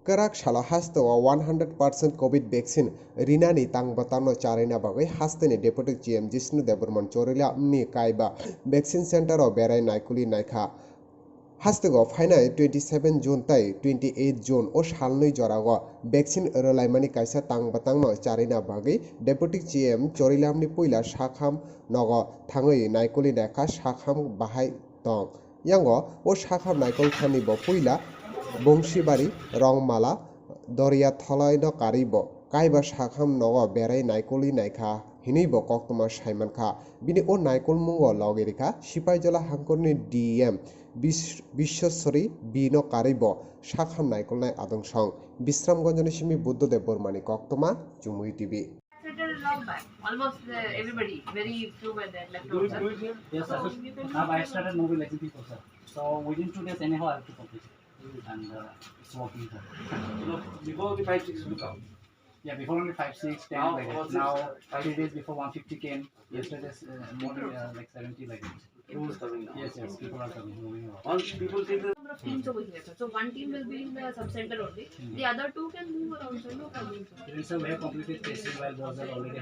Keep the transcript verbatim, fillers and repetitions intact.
Kwrak salo hasteo one hundred percent covid vaccine rinani tang bwtangno charwina bagwi hasteni Deputy C M Jishnu Debbarman Chorilamni kaiba vaccine centero berai naikuli naikha. Hasteo phainai twenty seven June tai twenty eight June o salnwi jorao vaccine rwlaimani kaisa tang bwtangno charwina bagwi Deputy C M Chorilamni puila sakham nogo thangwi naikuli naikha sakham bahai tong. Yango o sakham naikol thani bo puila Bongsibari, Rongmala, Doria Tholai no karwi bo kaiba sakham nogo berai naikoli naikha hinwi bo koktwma saimankha. Bini o naikol mungo logi rikha Sipaijala hangkorni D M Bis-, Biswaswari B no karwi bo sakham naikolnai adong song. Bisramganjni simi Buddhadev Bormani koktwma, Chumui T V. Settled long back. Almost, uh, everybody, very few were there left out, sir. Yes, sir. So, you can now I started moving like people, sir. So within two days, anyhow, I have to complete it. And, uh, it's working, sir. Before only five, six would come. Yeah, before only five, six, ten. Now, like that. Now, three days before, one fifty came. Yesterday, uh, morning, uh, like, seventy, like that. People is coming now. Yes, yes, people are coming, moving around. Once people see the number of teams over here, sir. So one team will be in the sub center only. Hmm. The other two can move around, sir. No problem, sir. Even, sir, we have completed testing while those are already